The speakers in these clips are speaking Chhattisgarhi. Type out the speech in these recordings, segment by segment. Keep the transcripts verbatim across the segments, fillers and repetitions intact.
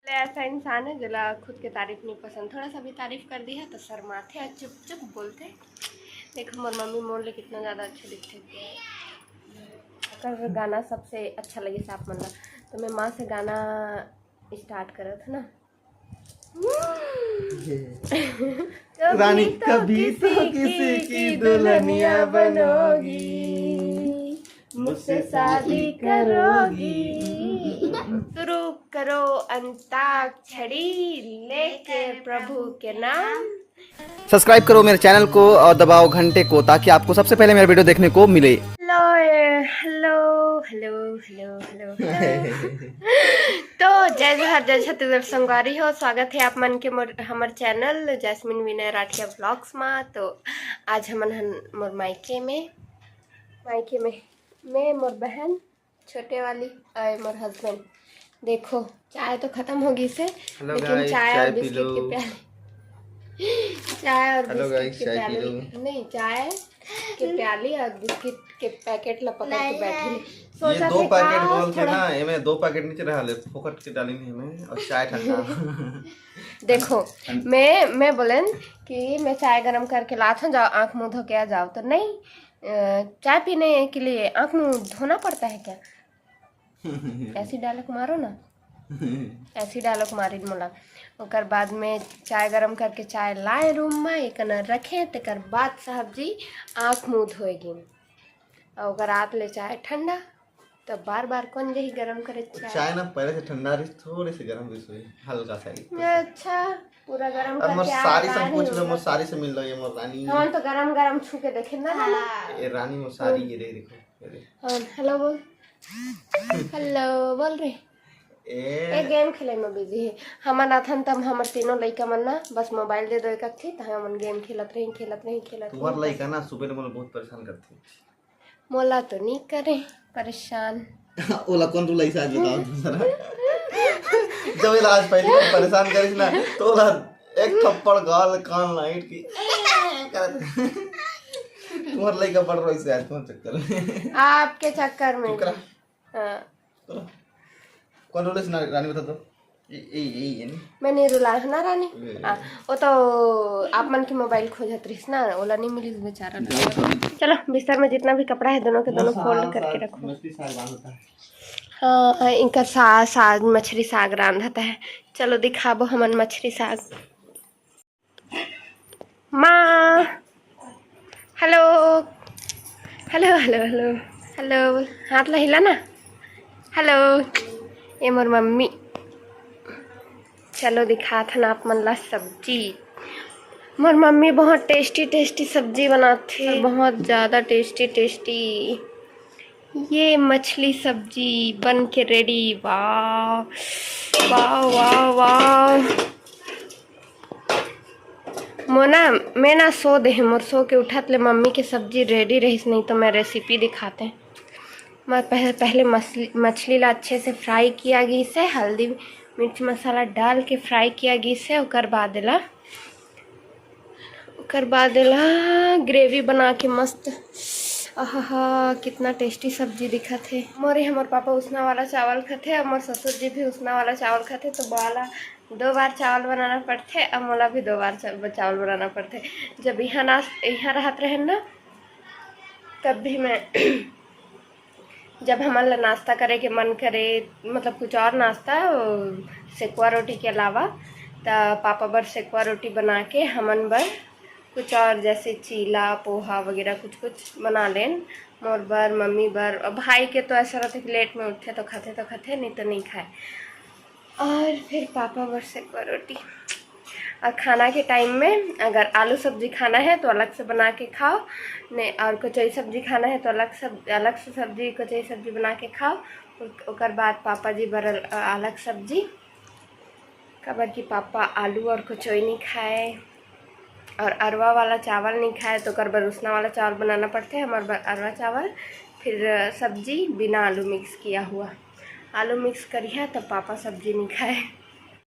ऐसा इंसान है जेला खुद के तारीफ नहीं पसंद, थोड़ा सा भी तारीफ कर दिया तो शर्माथे और चुप चुप बोलथे। देखो मोर मम्मी मोर ले कितना ज़्यादा अच्छा दिखथे, अगर गाना सबसे अच्छा लगे से आप मन ला, तो मैं माँ से गाना स्टार्ट करत हूँ ना। रानी कभी तो किसी की दुल्हनिया बनोगी, मुझसे शादी करोगी। शुरू करो अंताक्षरी लेके प्रभु के नाम। सब्सक्राइब करो मेरे चैनल को और दबाओ घंटे को, ताकि आपको सबसे पहले मेरा वीडियो देखने को मिले। Hello, hello, hello, hello, hello. तो जय जोहार, जय छत्तीसगढ़ संगवारी हो, स्वागत है आप मन के मोर, हमर चैनल जैस्मिन विनय राठिया व्लॉग्स मा। तो आज हमन हन मोर मायके में, मायके में मैं, मोर बहन छोटे वाली और मोर हस्बैंड। देखो, चाय तो खत्म हो गई से, हेलो लेकिन गाइस, चाय और चाय पी बिस्किट के लो। प्याली, चाय और हेलो बिस्किट गाइस, के चाय पी प्याली, लो। नहीं, चाय के प्याली और बिस्किट के पैकेट ला पकड़ के नहीं बैठी है। ये सोचा दो थे पैकेट का बोल के थोड़ा ना, एमे दो पैकेट नीचे रहा ले, फोकट के डाली नहीं हमें, और चाय ठंडा। देखो, मैं, मैं बोलन कि मैं चाय गरम करके लात हूँ, जाओ आँख मुँह धो के आ जाओ, तो नहीं, अ, चाय पीने के लिए आँख मुँह धोना पड़ता है क्या? ऐसी डायलॉग मारो ना, ऐसी डायलॉग मारिन मोला। ओकर बाद में चाय गरम करके चाय लाए रूम में, एक न रखे, तेकर बाद साहब जी आँख मुँह धोए गिन। और ओकर आत ले चाय ठंडा, तब बार बार कौन जही गरम करे चाय? चाय ना पहले से ठंडा रही, थोड़े से गरम भी सोई, हल्का सा ही। अच्छा, पूरा गरम अब मोर करके आ साड़ी से रहा पूछ है लो, मोर साड़ी से मिल लो, ये मोर रानी। हम तो गरम गरम छू के देखे ना, ना, ना। हाँ। ये रानी मोर साड़ी ये रे, देखो, ये रे। हाँ, हेलो बोल। हेलो बोल रे। ए। ए, गेम खेले में बिजी है। हमन आथन तब हमर तीनों लइका मन ना बस मोबाइल दे दो एक अक्थी, त हमन गेम खेलत रही, खेलत रही, खेलत तुम्हार रही। लइका ना सुबह ले मोला बहुत परेशान करथे। मोला तो नहीं करे परेशान। ओला कौन रुलाई से आज बताओ तुम जरा। जब एला आज पहली बार परेशान करिस ना, तो ओला एक थप्पड़ गाल कान लाइट की। तुम्हार लइका पड़ रही से आज तुम्हार चक्कर में। आपके चक्कर में। चुप करा। हाँ। चलो। कौन रोले से ना-, रानी बता दो। ए, ए, ए, ये नहीं। मैं नहीं रुला है ना रानी? ए। हाँ, वो तो आप मन के मोबाइल खोजत रहिस ना, ओला नहीं मिलिस बेचारा। जाओ, जाओ। चलो, बिस्तर में जितना भी कपड़ा है, दोनों के दोनों बस, फोल्ड हाँ, करके साग, रखो। मछली साग रांधता है। हाँ, इनका सा-, साग, मछली साग रांधता है। चलो, दिखाबो हमन मछली साग। माँ, hello, hello, hello, hello, hello, हाथ ला हिला ना। हेलो, ये मोर मम्मी। चलो दिखात हन आप मन ला सब्जी। मोर मम्मी बहुत टेस्टी टेस्टी सब्जी बनाथे, बहुत ज़्यादा टेस्टी टेस्टी। ये मछली सब्जी बन के रेडी। वाह, वाह, वाह, वाह। मोना, मैं ना सो दे, मोर सो के उठत ले मम्मी के सब्जी रेडी रहिस, नहीं तो मैं रेसिपी दिखाते। मैं पह-, पहले मछली, मछली ला अच्छे से फ्राई किया गई से, हल्दी मिर्च मसाला डाल के फ्राई किया गई से, ओकर बाद एला, ओकर बाद एला ग्रेवी बना के मस्त। आहा, कितना टेस्टी सब्जी दिखत हे। मोर, हमर पापा उसना वाला चावल खाथे, और मोर ससुर जी भी उसना वाला चावल खाथे, तो बाला दो बार चावल बनाना पड़थे, और मोला भी दो बार चा-, चावल बनाना पड़थे। जब यहाँ नास-, यहाँ रहत रहेन ना, तब भी मैं जब हमन ला नाश्ता करे के मन करे, मतलब कुछ और नाश्ता, अ, सेकुआ रोटी के अलावा, त पापा बर सेकुआ रोटी बना के हमन बर कुछ और जैसे चीला, पोहा वगैरह कुछ कुछ बना लेन। मोर बर, मम्मी बर, और भाई के तो ऐसा रहता कि लेट में उठे तो खाते तो खाते, नहीं तो नहीं खाए। और फिर पापा बर सेकुआ रोटी। और खाना के टाइम में अगर आलू सब्जी खाना है तो अलग से बना के खाओ, नहीं, और कचौरी सब्जी खाना है तो अलग सब, अलग से सब्जी, कचौरी सब्जी बना के खाओ। उक-, ओकर बाद पापा जी बर अल-, अलग सब्जी, काबर कि पापा आलू और कचौरी नहीं खाए और अरवा वाला चावल नहीं खाए, तो ओकर बर उसना वाला चावल बनाना पड़थे, हमर बर अरवा चावल, फिर सब्जी बिना आलू मिक्स किया हुआ। आलू मिक्स करिहा तब पापा सब्जी नहीं खाए।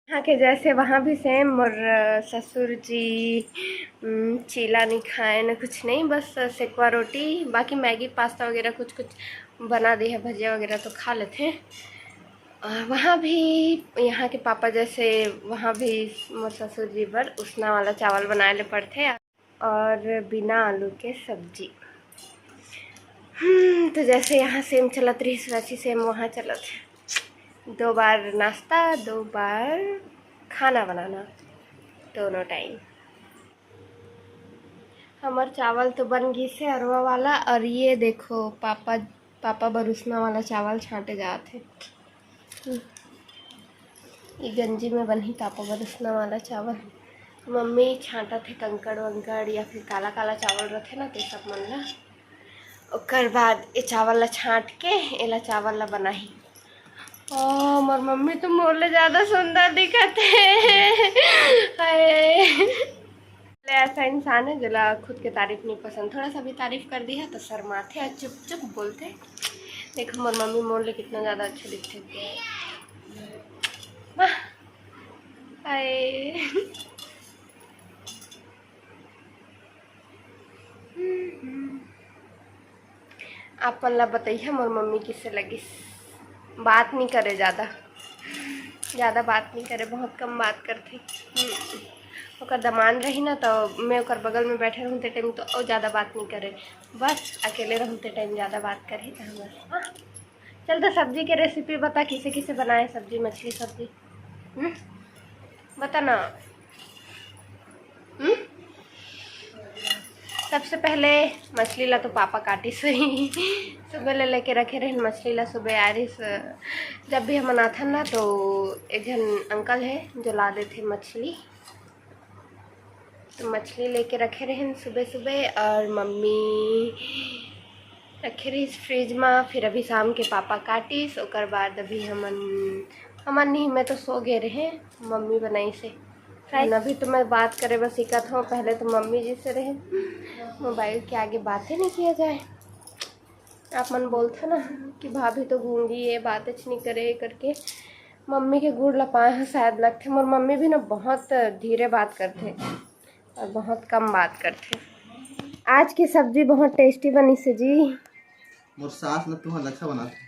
यहाँ के जैसे वहाँ भी सेम। मोर, अ, ससुर जी, उम, चीला नहीं खाए न कुछ नहीं, बस सेकुआ रोटी, बाकी मैगी पास्ता वगैरह कुछ कुछ बना दे है, भजिया वगैरह तो खा लेते हैं। और वहाँ भी यहाँ के पापा जैसे, वहाँ भी मोर ससुर जी बर उसना वाला चावल बनाए ले पड़थे और बिना आलू के सब्जी। हम्म, तो जैसे यहाँ सेम चलत रहिस, वैसे सेम वहाँ चलत है। दो बार नाश्ता, दो बार खाना बनाना, दोनों टाइम। हमर चावल तो बन गिस हे अरवा वाला, और ये देखो पापा, पापा बर उसना वाला चावल छांटे जात हे। ये गंजी में बनही पापा बर उसना वाला चावल। मम्मी छांटत हे कंकड़ वंकड़ या फिर काला काला चावल रथे ना, ते सब मन ला। ओकर बाद ये चावल ला छांट के एला चावल ला बनाही। ओ, मोर मम्मी तो मोर ले ज्यादा सुंदर दिखत हे। हाय। ले ऐसा इंसान है जेला खुद के तारीफ नहीं पसंद, थोड़ा सा भी तारीफ कर दिया तो शर्माथे और चुप चुप बोलथे। देखो मोर मम्मी मोर ले कितना ज्यादा अच्छा दिखथे। वाह। हाय। आप मन ला बतइहा मोर मम्मी किसे लगिस। बात नहीं करे ज्यादा, ज्यादा बात नहीं करे, बहुत कम बात करथे। हम्म। ओकर दमान रही ना, तो मैं ओकर बगल में बैठे रहूँ ते टाइम तो और ज्यादा बात नहीं करे, बस अकेले रहूँ ते टाइम ज्यादा बात करही। तो हमर हाँ। चल तो सब्जी के रेसिपी बता, किसे किसे बनाए सब्जी, मछली सब्जी। हम्म? बता ना। हम्म? सबसे पहले मछली ला तो पापा काटिस होही। सुबह ले लेके रखे रहिन मछली ला, सुबह आरिस। जब भी हमन आथन ना तो एक झन अंकल है जो ला देथे मछली, तो मछली लेके रखे रहिन सुबह सुबह, और मम्मी रखे रहिस फ्रिज में। फिर अभी शाम के पापा काटिस, ओकर बाद अभी हमन, हमन नहीं, मैं तो सो गए रहे, मम्मी बनाइस हे। अभी तो मैं बात करे बस सीखत हूँ, पहले तो मम्मी जी से रहे, मोबाइल के आगे बातें नहीं किया जाए। आप मन बोलथे ना कि भाभी तो गूंगी है, बात नहीं करे करके। मम्मी के गुण ला पाए ह शायद लगथे। मोर मम्मी भी ना बहुत धीरे बात करथे और बहुत कम बात करथे। आज की सब्जी बहुत टेस्टी बनिस हे जी। मोर सास ला तुहर लच्छा बनाथे।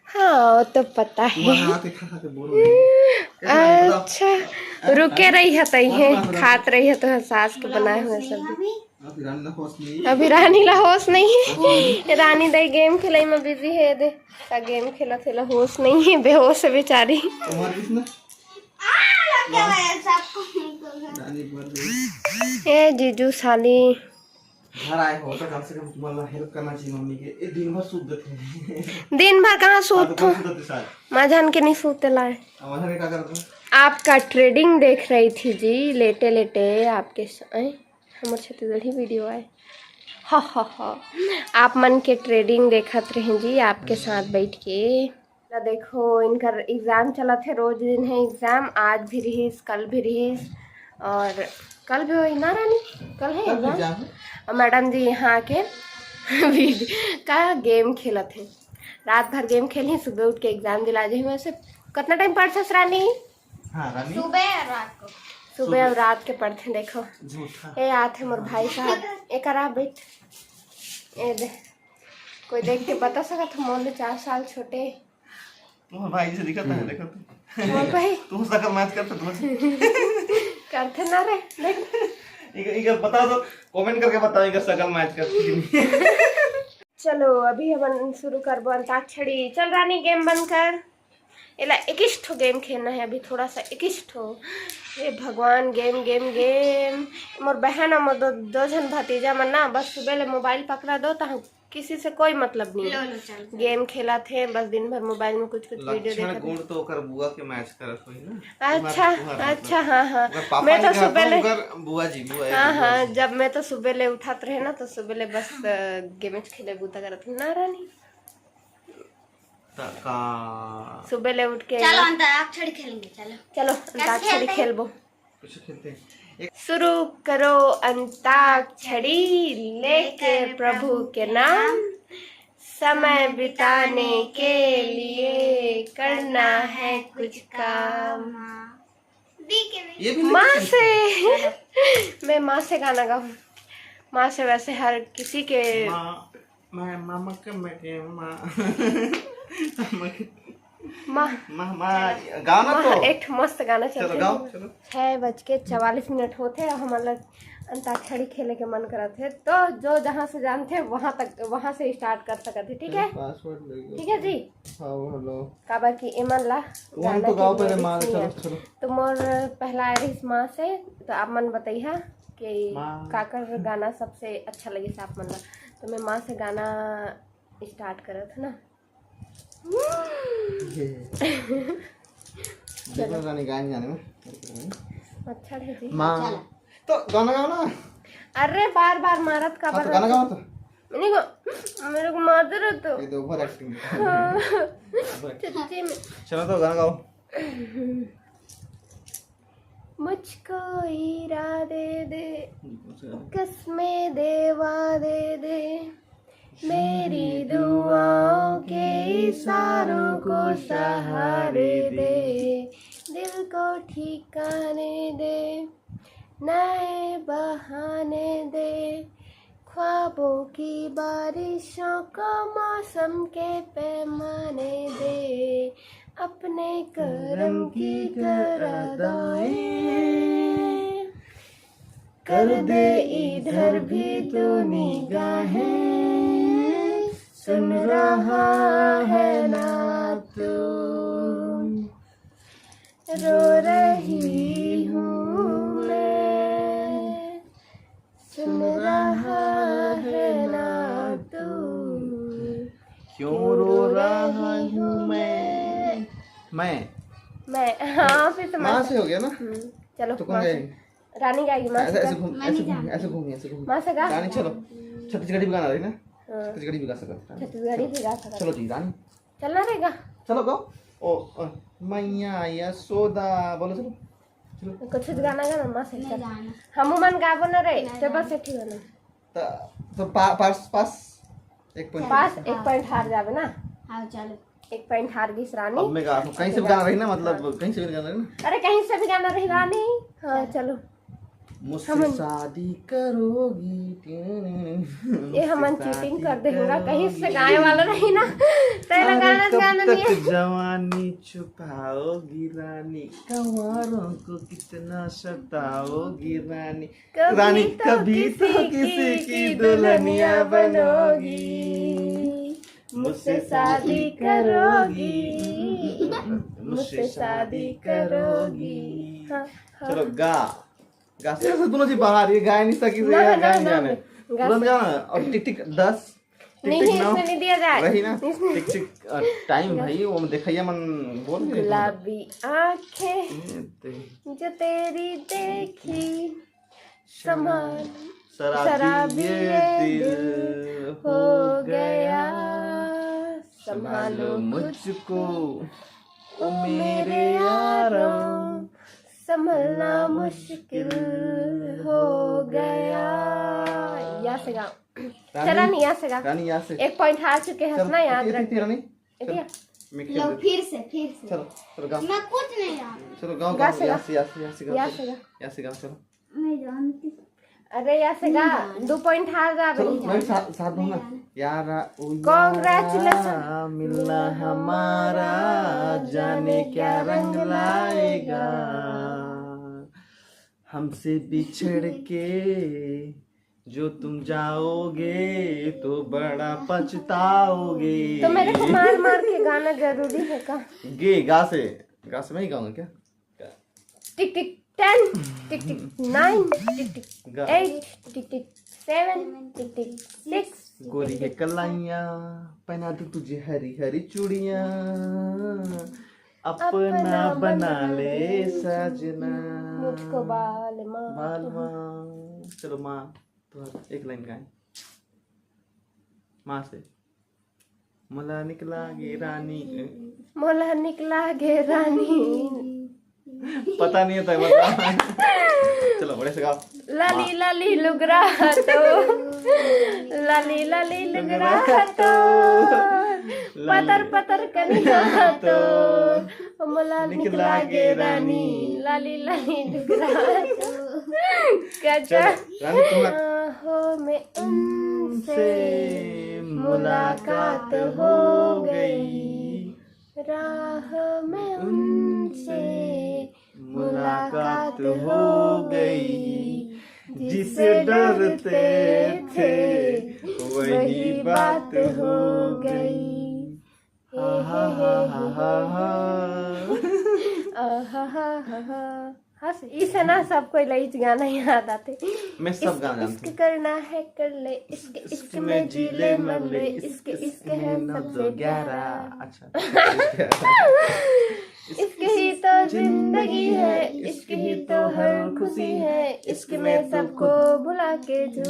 हाँ, वो तो पता है। तुहर हाथ के खा खा के बोर हो गई। कैसे लगी बताओ? अच्छा, रुके रही हतई है, खात रही है तो सास के बनाए हुए सब्जी। अभी रानी ला होश नहीं। अभी रानी ला होश नहीं है। रानी दाई गेम खेलई में बिजी है, दे का गेम खेलत हे, ला होश नहीं है, बेहोश है बेचारी। तुम्हारे किसने? रानी मर गई। ए जीजू साली। घर आए हो तो कम से कम तुम्हारा हेल्प करना चाहिए मम्मी के। ए, दिन भर सूत देते हैं। दिन भर कहाँ सूत हो? सूत देते साथ। माझान के नहीं सूते लाए। अब वहाँ पे क्या करते हैं? आपका ट्रेडिंग देख रही थी जी, लेटे लेटे आपके स-, ए? हमर छत्तीसगढ़ी वीडियो आए। हा, हा, हा। आप मन के ट्रेडिंग देखत रहे जी, आपके साथ बैठ के। ना देखो, इनकर एग्जाम चलत है, रोज दिन है एग्जाम, आज भी रहीस, कल भी रहीस, और कल भी वही ना रानी, कल है कल भी एग्जाम। एग्जाम है। और मैडम जी यहाँ आके वीड-, का गेम खेलत है, रात भर गेम खेली, सुबह उठ के एग्जाम दिला जाही। वैसे कितना टाइम पढ़थस रानी? हाँ, रानी। सुबह और रात को। सुबह और रात के पढ़थे, देखो। झूठा। ए, आत है मोर भाई साहब। ए, करा बैठ। ए, दे। कोई देख के बता सकत हो, मोर ले चार साल छोटे। तुम्हारे भाई से दिखता है, हम्म। देखो तो। मोर भाई। तू शकल मैच करते, तुम। करते ना रे, देख। इनका, इनका बता दो, कमेंट करके बताओ, इनका शकल मैच करती कि नहीं। चलो, अभी हमन शुरू करबो अंताक्षरी। चल रानी, गेम बंद कर। एला इक्कीस ठो गेम खेलना है अभी, थोड़ा सा इक्कीस ठो। हे भगवान, गेम, गेम, गेम। मोर बहन और मोर दो, दो झन भतीजा मन ना बस सुबह ले मोबाइल पकड़ा दो, तो हम किसी से कोई मतलब नहीं। लो, लो, चल, चल। गेम खेलत हे बस दिन भर मोबाइल में, कुछ कुछ वीडियो लक्षण देखत गुण हे। तो ओकर बुआ के मैच करत होही ना। अच्छा, तुम्हार, तुम्हार मतलब। अच्छा, हाँ, हाँ। ओकर पापा मैं ही तो करत सुबह होही, ले ओकर बुआ जी, बुआ, हाँ, बुआ हाँ, जी। जब मैं तो सुबह ले उठत रहे ना, तो सुबह ले बस, अ, गेम खेले बूता करत रहे ना रानी। त का? सुबह ले उठ के चलो अंताक्षरी खेलेंगे, चलो। चलो, कैसे अंताक्षरी खेलते हैं? खेलबो। कैसे खेलते हैं? एक शुरू करो अंताक्षरी, लेकर प्रभु के नाम, समय बिताने के लिए करना है कुछ काम। ये भी माँ लेके से। मैं माँ से गाना गाऊँ। माँ से वैसे हर किसी के माँ, मैं मामा के, मैं के माँ। मामा के। माँ, माँ, माँ, गाओ ना तो। एक ठो मस्त गाना चलत हे। चलो, गाओ, चलो। छः बज के चवालीस मिनट होत हे और हमन ला अंताक्षरी खेले के मन करत हे, तो जो जहाँ से जानथे वहाँ तक, वहाँ से स्टार्ट कर सकत हे, ठीक है? पासवर्ड ले लो। ठीक है जी। हाँ, वो लो। काबर कि एमन ला वो हम तो गाओ पहले माँ, चलो, चलो। तो मोर पहला आय रहिस माँ से, तो आप मन बतइहा कि माँ। काकर गाना सबसे अच्छा लगिस आप मन ला। तो मैं माँ से गाना स्टार्ट करत हूँ ना। ये। देखो रानी गाने जाने में। अच्छा है जी। माँ। तो गाना गाओ ना। अरे बार बार मारत का हाँ, तो गाना गाओ तो। नहीं गो, मेरे को मारते रहे तो। ये तो ओवर एक्टिंग। सच्ची में। चलो तो गाना गाओ। मुझको इरादे दे, कस्में देवा दे दे, मेरी दुआओं के इशारों को सहारे दे, दिल को ठिकाने दे, नए बहाने दे, ख्वाबों की बारिशों को मौसम के पैमाने दे, अपने करम की कर अदाएं कर दे इधर भी तू निगाहें। सुन रहा है ना तू, रो रही हूँ मैं। सुन रहा है ना तू, क्यों रो रहा हूँ मैं? मैं। मैं, हाँ, फिर से माँ मैं। से हो गया ना? हम्म, चलो तो कौन माँ से। गाएगी? रानी गाएगी माँ ऐसे से ऐसे का? घूम ऐसे घूम ऐसे घूम ऐसे घूम माँ से का? रानी चलो। छत्तीसगढ़ी भी गाना रही ना? हाँ, छत्तीसगढ़ी भी गा सकते हैं। छत्तीसगढ़ी भी गा सकते। चलो जी रानी। चलना रहेगा। चलो गाओ। ओ, ओ मैया यशोदा बोलो चलो। चलो। कुछ गाना गाना माँ से। नहीं गाना। हमू मन गाबो ना रे, तो बस एक ठो गाना। तो तो पा, पास पास एक पॉइंट। पास एक पॉइंट हार जाबे ना। हाँ चलो। एक पॉइंट हार गिस रानी। अब मैं गा रहा हूँ। कहीं से भी गाना रही ना, मतलब कहीं से भी गाना रही ना। अरे कहीं से भी गाना रही रानी। हाँ चलो। मुझसे शादी करोगी। ये हमन चीटिंग कर दे होगा, कहीं से गाए वाला रही ना। तेरा गाना गाना नहीं है। जवानी छुपाओगी रानी, कंवारों को कितना सताओगी रानी। कभी रानी तो कभी तो किसी किसी की की दुल्हनिया बनोगी। मुझसे शादी करोगी। मुझसे शादी करोगी। हाँ, हाँ। चलो गा। गा से दोनों जी बाहर, ये गाय नहीं सकी से ना, यार, ना, गाय ना, नहीं आने। गा तुरंत गाना और टिक टिक दस। टिक नहीं, टिक नौ। इसमें नहीं दिया जाए। रही ना? टिक टिक टाइम भाई, वो देखैया मन बोल रहे हैं। गुलाबी आंखें ये ते- जो तेरी देखी, समान शराबी शराबी ये ये दिल हो गया, संभालो मुझको, ओ मेरे यारों। संभलना मुश्किल हो गया। या से गाओ। चला नहीं, या से गा। रानी यहाँ से। एक पॉइंट हार चुके हैं चल, ना, याद इतनी, रख। इतनी रानी। इतिया। मैं लो खेल फिर से फिर से। चलो, चलो गाओ। मैं कुछ नहीं जानती। चलो गाओ, गा गाओ, से गा। यहाँ से, यहाँ से, यहाँ से गाओ, या चलो। से गा। यहाँ से गाओ, चलो। मैं जानती। अरे या से गा, दो पॉइंट हार जा चलो, बनी। मैं साथ साथ दूंगा। यारा ओ Congratulations। यारा, मिलना हमारा, जाने क्या रंग लाएगा। हमसे बिछड़ के जो तुम जाओगे तो बड़ा पछताओगे। तो मेरे को मार मार के गाना जरूरी है का? गे गा से, गा से मैं ही गाऊंगा क्या? टिक टिक टेन, टिक टिक नाइन, टिक टिक गा। एट, टिक टिक सेवन, टिक टिक सिक्स। गोरी है कलाइया, पहना दूं तुझे हरी हरी चूड़िया, अपना बना ले सजना। मुझको बाल माँ। बाल माँ। चलो माँ, तो एक लाइन गाए माँ से। मोला निकला गे रानी। मोला निकला गे रानी। पता नहीं होता है मतलब। चलो बड़े से गाओ। लाली लाली लुगरा तो, लाली लाली लुगरा तो, पतर पतर कनिया तो, मोला निकला गे रानी। लाली लाली लुगरा तो, गजब। चलो रानी तुम्हारा आहों में उनसे से मुलाकात हो गई। राह में उनसे मुलाकात हो गई, जिसे डरते थे वही बात हो गई। आहाहाहा। आहाहाहा। हाँ, इसे ना सब कोई लइच गाना याद आथे। मैं सब गाना जानता हूँ। इश्क करना है कर ले, इश्क इश्क में जी ले मर ले, इश्क इश्क है सबसे प्यारा। अच्छा। इश्क ही तो जिंदगी है, इश्क ही तो हर खुशी है, इश्क में सबको भुला के झूम,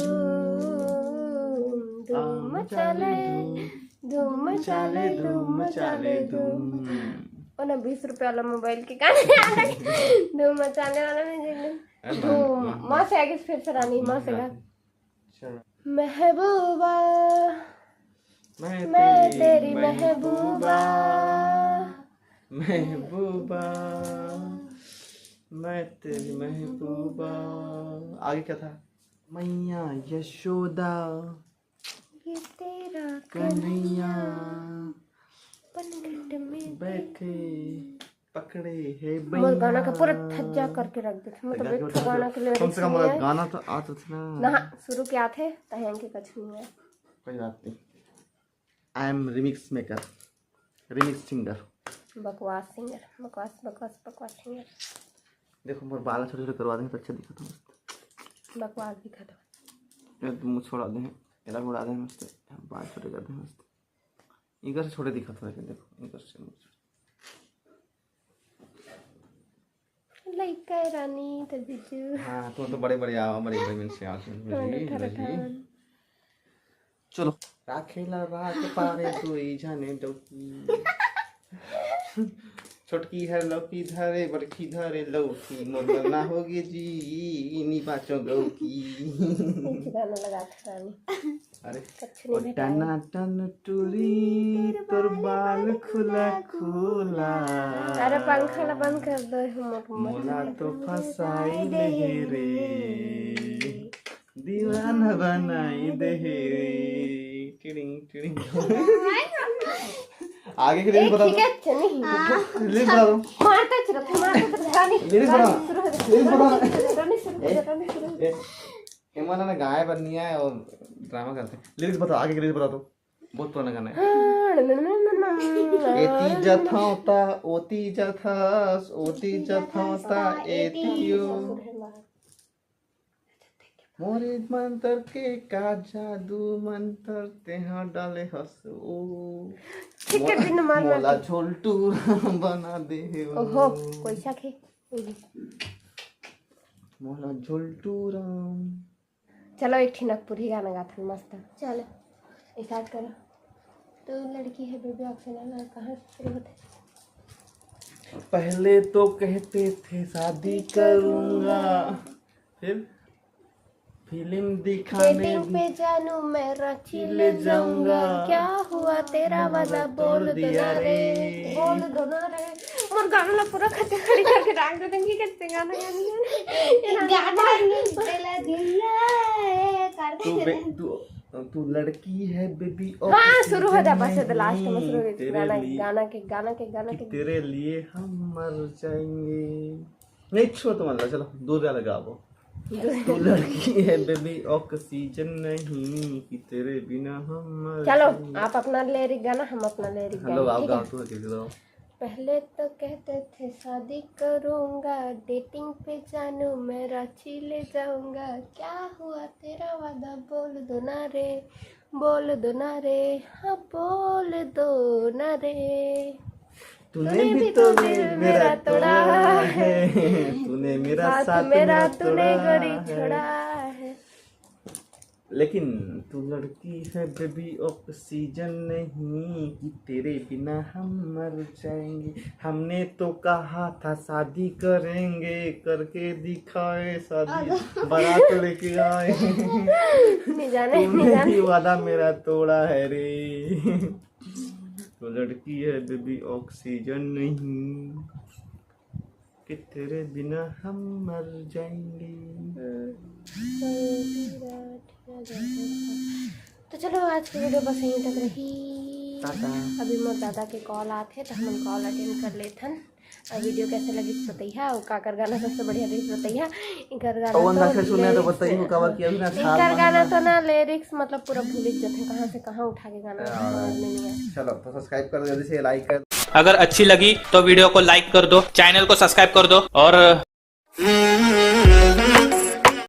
धूम मचा ले, धूम मचा ले, धूम मचा ले, धूम। ओ ना, बीस रुपया वाला मोबाइल के गाना याद आ गया। धूम मचाने वाला म्यूजिक। धूम। माँ से आगे फिर से रानी, माँ से गा। चलो। महबूबा, मैं तेरी महबूबा, महबूबा, मैं तेरी महबूबा। आगे क्या था? मैया यशोदा, ये तेरा कन्हैया, पनघट में बैठे, पकड़े है मोर गाना का पूरा थज्जा करके रख देथे। मतलब एक ठो गाना के lyrics कम से कम नहीं है। गाना तो आता था ना। ना, शुरू के आथे, तहे के कछु नहीं है। कोई बात नहीं। I am remix maker, remix singer। बकवास सिंगर, बकवास, बकवास, बकवास सिंगर। देखो, मोर बाल छोटे छोटे करवा देंगे तो अच्छा दिखता मस्त। बकवास दिखता। ये तो मुँह छोड़ा दे, एला उड़ा दे मस्त, बाल छोटे कर दे मस्त। इधर से छोटे दिखत हो, लेकिन देखो, इधर से मुँह छोटे। लइका रानी तो जीजू। हाँ, तुम तो बड़े बड़े आओ, बड़े बड़े मन से आओ, जी, जी। चलो। राखेला राख पारे दुई झने डौकी। छोटकी हर लौकी धरे, बड़की धरे लौकी, मोर मरना होगे जी, नी बाचो गौकी। गाना लगा था रानी। अरे। कच्छ नहीं भेटा है। टना टन टूरी, तोर बाल खुला खुला। अरे पंखा ला बंद कर दो, हम मोला तो फसाई दे रे। दीवाना बनाई दे रे। टिड़िंग, टिड़िंग। आगे के lyrics बता दो। ठीक है, अच्छा नहीं। Lyrics बता दो। मारता चुरा, मारता चुरा, रानी, lyrics बता। रानी शुरू हो गई। Lyrics बता। रानी शुरू हो गई, ए, रानी शुरू हो गई। ए, हेमन ने गाय बर नहीं आए और ड्रामा करते हैं। Lyrics बता, आगे के lyrics बता दो। बहुत पुराना गाना है। एती जथौता, ओती जथस, ओती जथौता, एती ओ। मोरे मंतर के का जादू मंतर तेहा डाले हस ओ। ठीक है, मोला, दिन मार मोला झोलटू बना दे हे ओ। ओहो, कोई शक है? मोला झोलटू राम। चलो, एक ठिन नागपुरी गाना गाथन मस्त। चलो। Start करो। तो लड़की है बेबी ऑक्सीजन, कहाँ से शुरू होता है? पहले तो कहते थे शादी करूँगा, फिर फिल्म दिखाने पे जानू मैं रांची ले जाऊंगा। क्या हुआ तेरा वादा, बोल दो ना रे, बोल दो ना रे। मोर गाना ला पूरा खचखड़ी करके रख दे, तंगी करते गाना गानी है। गाना नहीं, पहला दिल है, करते तू बे-, तू, तू लड़की है बेबी। हाँ, शुरू हो जा, बस last में शुरू हो जा। गाना, गाना के, गाना के, गाना के। तेरे लिए हम मर जाएंगे। नहीं, छोड़, तो मान लो, चलो, दूसरा लगाओ। तू लड़की है बेबी, ऑक्सीजन नहीं कि तेरे बिना हम मर जाएंगे। चलो, आप अपना लिरिक गाना, हम अपना लिरिक गाना। हेलो, आप गाओ, तू अकेले गाओ। पहले तो कहते थे शादी करूंगा, डेटिंग पे जानू मैं रांची ले जाऊंगा। क्या हुआ तेरा वादा, बोल दो ना रे, बोल दो ना रे, हाँ बोल दो ना रे। तूने भी तो दिल मेरा तोड़ा है, तूने मेरा साथ मेरा तूने गड़ी छोड़ा है। लेकिन तू लड़की है बेबी, ऑक्सीजन नहीं कि तेरे बिना हम मर जाएंगे। हमने तो कहा था शादी करेंगे, करके दिखाए शादी, बारात लेके आए। नहीं जाने, नहीं जाने। वादा मेरा तोड़ा है रे। तो लड़की है बेबी, ऑक्सीजन नहीं कि तेरे बिना हम मर जाएंगे। तो चलो, आज की वीडियो बस यहीं तक रही। अभी मोर दादा के कॉल आथे, तो हमन कॉल अटेंड कर लेथन। और वीडियो कैसे लगिस बतैहा, और काकर गाना सबसे बढ़िया रहिस बतैहा। इनकर गाना पवन तो दा के सुने तो lyrics बताइए, काबर कि अभी ना इनकर गाना तो ना लिरिक्स मतलब पूरा भूल जथे, कहाँ से कहाँ उठा के गाना समझ में नहीं आए। चलो तो सब्सक्राइब कर दो जल्दी से, लाइक कर। अगर अच्छी लगी तो वीडियो को लाइक कर दो, चैनल को सब्सक्राइब कर दो और